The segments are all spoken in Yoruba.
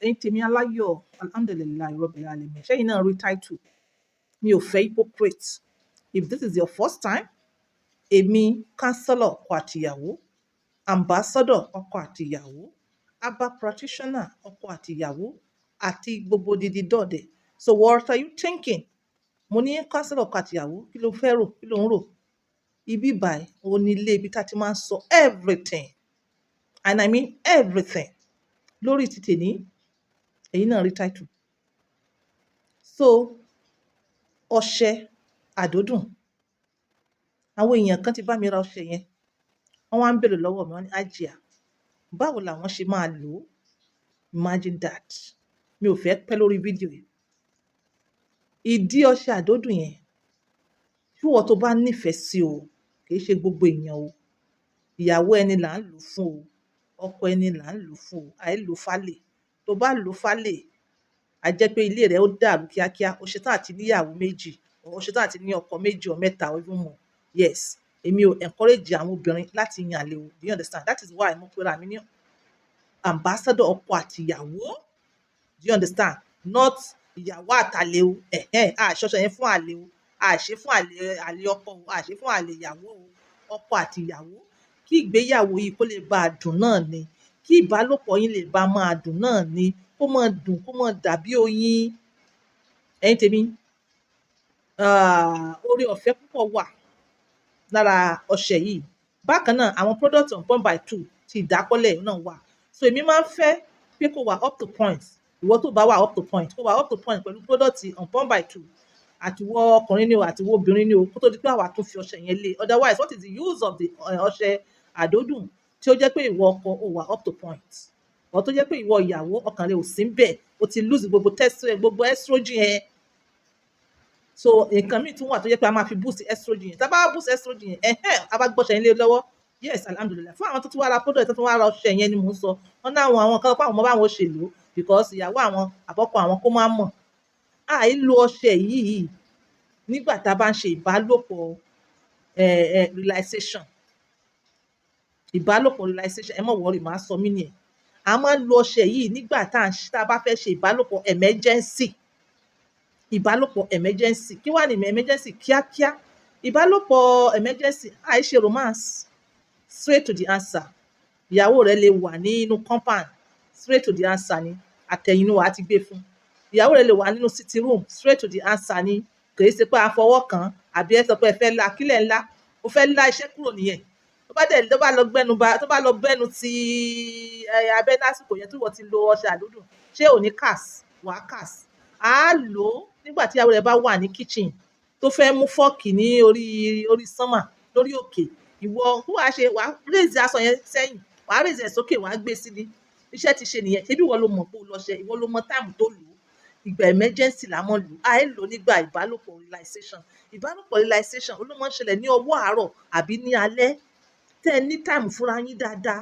Ẹ̀yin tèmi aláyọ̀, alhamdulillahi rabbil alamin. Ṣẹ́yìn náà rí title. Mi ò fẹ́ hypocrite. If this is your first time, èmi counselor ọkọ àtìyàwó, ambassador ọkọ àtìyàwó, herbal practitioner ọkọ àtìyàwó, àti gbogbo didi dọ̀dẹ̀. So what are you thinking? Mo ní counselor ọkọ àtìyàwó, kí ló fẹ́ rò? Kí ló ń rò? Ibi báyìí, òun ní ilé ibi tá a ti máa ń sọ everything. And I mean everything. Lórí ti tèní, ẹ̀yin náà rí title. So, ọṣẹ àdódùn. Àwọn èèyàn kan ti bá mi ra ọṣẹ yẹn. Wọ́n wá ń bèèrè lọ́wọ́ mi, wọ́n ní, "Hajia, báwo làwọn ṣe máa lò ó?" Imagine that. Mi ò fẹ́ pẹ́ lórí fídíò yìí. Ìdí ọṣẹ àdódùn yẹn, fún ìwọ tó bá nífẹ̀ẹ́ sí o, kì í ṣe gbogbo èèyàn o. Ìyàwó ẹni là ń lò fún o. Ọkọ ẹni là ń lò fún o. Àì lò fálè. Tó bá lò fálè, a jẹ́ pé ilé rẹ ó dàrú kíákíá. O ṣetán àti ní ìyàwó méjì, o ṣetán àti ní ọkọ méjì or mẹ́ta or even more. Yes, èmi ò encourage àwọn obìnrin láti yan àlè o. Do you understand? That is why mo pera mi ní ambassador ọkọ àti ìyàwó. Do you understand? Not ìyàwó àtàlè o. Ẹ̀hẹn, a ṣọṣẹ yẹn fún àlè o. A ṣe fún àlè, àlè ọkọ o. A ṣe fún àlè ìyàwó o. Ọkọ àti ìyàwó. Kí ìgbéyàwó yìí kó lè bá dùn náà ni. Kí ìbálòpọ̀ yín lè bá máa dùn náà ni. Kó máa dùn, kó máa dàbí oyin. Ẹ̀yin tèmi, ah, oore ọ̀fẹ́ púpọ̀ wà lára ọṣẹ yìí. Bákan náà, àwọn product on point by two ti ìdákọ́lẹ̀ náà wà. So èmi máa ń fẹ́ pé kó wà up to point. Ìwọ tó bá wà up to point, kó wà up to point pẹ̀lú product on point by two. Àti ìwọ ọkùnrin ni o, àti ìwọ obìnrin ni o, kó tó di pé àwa tún fi ọṣẹ yẹn lé. Otherwise, what is the use of the ọṣẹ àdódùn tí ó jẹ́ pé ìwọ ọkọ ò wà up to point? Or tó jẹ́ pé ìwọ ìyàwó, ọkàn rẹ ò sí ńbẹ̀, o ti lose gbogbo test, gbogbo estrogen yẹn. So nǹkan míì tún wà tó jẹ́ pé a máa fi boost estrogen yẹn. Tá a bá boost estrogen yẹn, ẹ̀hẹ́n, a bá gbọ́ṣẹ yẹn lé lọ́wọ́. Yes, alhamdulillah. Fún àwọn tó tún wá ra product, tó tún wá ra ọṣẹ yẹn ni mò ń sọ. Wọ́n ní àwọn kan pé àwọn ọmọ báwọn ṣe lò ó because ìyàwó àwọn àbọ́kọ àwọn kó má mọ̀. Àì lo ọṣẹ yìí nígbà tá a bá ń ṣe ìbálòpọ̀ relaxation. Ìbálòpọ̀ relaxation, ẹ má worry, màá sọ mí ní ẹ̀. A máa ń lo ọṣẹ yìí nígbà tá a bá fẹ́ ṣe ìbálòpọ̀ emergency. Ìbálòpọ̀ emergency. Kí wà ní emergency? Kíákíá. Ìbálòpọ̀ emergency, àì ṣe romance. Straight to the answer. Ìyàwó rẹ lè wà nínú compound, straight to the answer ni. Àtẹ̀yìnú wa ti gbé fún. Ìyàwó rẹ lè wà nínú sitting room, straight to the answer ni. Kì í ṣe pé a fọwọ́ kàn àbí ẹ sọ pé ẹ fẹ́ la kílẹ̀ ńlá. O fẹ́ lá iṣẹ́ kúrò nìyẹn. Tó bá dẹ̀, tó bá lọ gbẹ́nu ba, tó bá lọ gbẹ́nu ti abẹ́ lásìkò yẹn tí wọ́n ti lo ọṣẹ àdódùn, ṣé ò ní cast? Wà á cast. A lò ó nígbà tí ìyàwó rẹ bá wà ní kitchen tó fẹ́ mú fork ní orí sánmà lórí òkè. Ìwọ kó wàá ṣe, wàá raise aṣọ yẹn sẹ́yìn, wàá raise ẹ̀ sókè, wàá gbé sí ni. Iṣẹ́ ti ṣe nìyẹn. Ṣebí ìwọ ló mọ̀ pé o lọ ṣe, ìwọ ló mọ time tó lò ó. Ìgbà emergency la máa ń lò. Àì lò nígbà ìbálòpọ̀ relaxation. Ìbálòpọ̀ relaxation, ó ló máa ń ṣẹlẹ̀ ní ọwọ́ àárọ̀ àbí ní alẹ́. Tẹ́ ẹ ní time fúnra yín dáadáa.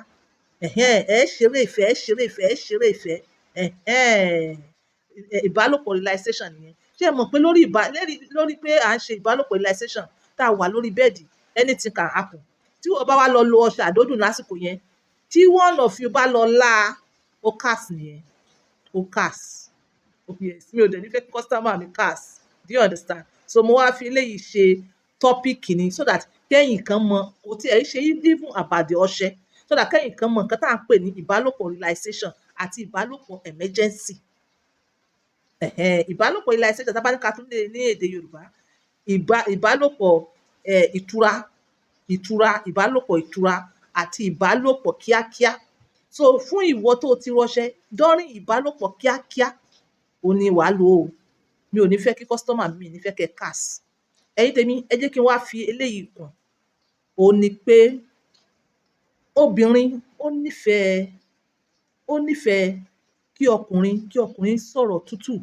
Ẹ̀hẹn, ẹ ṣeré ìfẹ́, ẹ ṣeré ìfẹ́, ẹ ṣeré ìfẹ́. Ẹ̀hẹn, ìbálòpọ̀ relaxation nìyẹn. Ṣé ẹ mọ̀ pé lórí pé à ń ṣe ìbálòpọ̀ relaxation tá a wà lórí bẹ́ẹ̀dì, anything can happen. Tí ìwọ bá wá lọ lo ọṣẹ àdódùn lásìkò yẹn, tí one of you bá lọ lá, ó cast nìyẹn. Ó cast. Oh yes, mi ò dẹ̀ ní fẹ́ kí customer mi cast. Do you understand? So mo wá fi eléyìí ṣe topic ni so that kẹ́yìn kan mọ̀, kò tí ẹ ṣe even about the ọṣẹ, so that kẹ́yìn kan mọ̀ nǹkan tí à ń pè ní ìbálòpọ̀ relaxation àti ìbálòpọ̀ emergency. Ẹ̀hẹn, ìbálòpọ̀ relaxation, tí a bá ní ká tún lè ní èdè Yorùbá, ìbálòpọ̀ ìtura, ìbálòpọ̀ ìtura àti ìbálòpọ̀ kíákíá. So fún ìwọ tó ti rọṣẹ during ìbálòpọ̀ kíákíá, òun ni wàá lò ó. Mi ò ní fẹ́ kí customer mi, ní fẹ́ kí ẹ cast. Ẹ̀yin tèmi, ẹ jẹ́ kí n wá fi eléyìí kún. Ó ní pé obìnrin ó nífẹ̀ẹ́ kí ọkùnrin sọ̀rọ̀ tútù,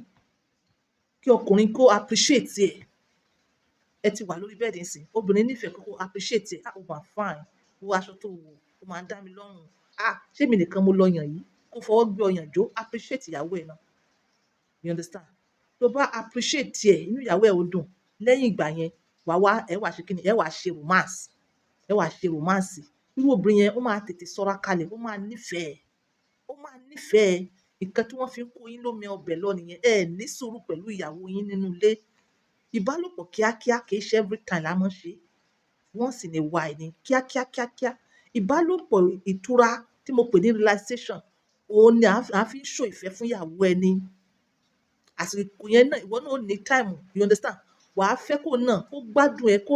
kí ọkùnrin kó appreciate ẹ̀. Ẹ ti wà lórí bẹ́ẹ̀dì nísìnyí, obìnrin nífẹ̀ẹ́ kó appreciate ẹ̀. "Ah, o máa fine, wo aṣọ tó wọ̀, ó máa ń dá mi lọ́rùn. Ah, ṣé èmi nìkan mo lọ́yàn yìí?" Kó fọwọ́ gbé ọyàn jó, appreciate ìyàwó ẹ̀ náà. You understand? Tó bá appreciate ẹ̀, inú ìyàwó ẹ̀ ó dùn. Lẹ́yìn ìgbà yẹn, wà wá, ẹ wá ṣe kíni? Ẹ wá ṣe romance. Ẹ wá ṣe romance. Irú obìnrin yẹn, ó máa tètè sọ́ra kalẹ̀, ó máa nífẹ̀ẹ́, ó máa nífẹ̀ẹ́. Nǹkan tí wọ́n fi ń kó yín lómi ọbẹ̀ lọ nìyẹn. Ẹ ní sùúrù pẹ̀lú ìyàwó yín nínú ilé. Ìbálòpọ̀ kíákíá kì í ṣe every time la máa ń ṣe, once in a while ni kíákíá kíákíá. Ìbálòpọ̀ ìtura tí mo pè ní relaxation, òun ni à fi ń show ìfẹ́ fún ìyàwó ẹni. Àsìkò yẹn náà, ìwọ náà ó ní time, you understand? Wà á fẹ́ kó náà kó gbádùn ẹ, kó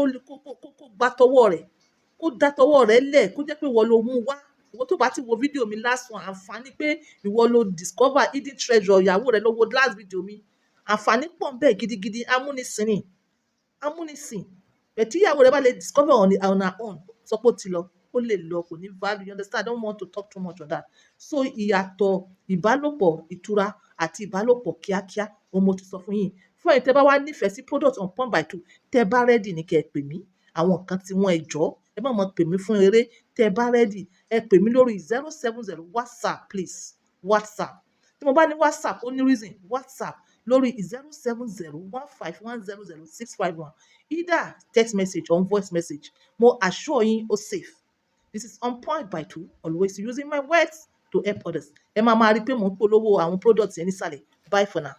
gbá tọwọ́ rẹ̀, kó dá tọwọ́ rẹ̀ lẹ̀, kó jẹ́ pé ìwọ ló mú wá. Ìwọ tó bá ti wo fídíò mi last one, àǹfààní pé ìwọ ló discover hidden treasure ìyàwó rẹ, lọ wo last video mi. Àǹfààní pọ̀ ńbẹ̀ gidigidi. Amúnisìn ni, amúnisìn. But tí ìyàwó rẹ bá lè discover on her own, sọ pé ó ti lọ, ó lè lọ, kò ní value, you understand? I don't want to talk too much on that. So ìyàtọ̀ ìbálòpọ̀ ìtura àti ìbálòpọ̀ kíákíá, òun mo ti sọ fún yín. Fún ẹ̀yin tẹ́ bá wá nífẹ̀ẹ́ sí product On Point by Two, tẹ́ bá ready ní kẹ́ ẹ pè mí. Àwọn nǹkan tí wọ́n, ẹ jọ̀ọ́, ẹ má mọ̀ pè mí fún eré. Tẹ́ bá ready, ẹ pè mí lórí 070. WhatsApp, please, WhatsApp. Tí mo bá ní WhatsApp, ó ní reason. WhatsApp lórí 07015100651, either text message or voice message. Mo assure yín, ó safe. This is On Point by Two, always using my words to help others. Ẹ máa máa rí i pé mò ń polówó àwọn products yẹn nísàlẹ̀. Bye for now.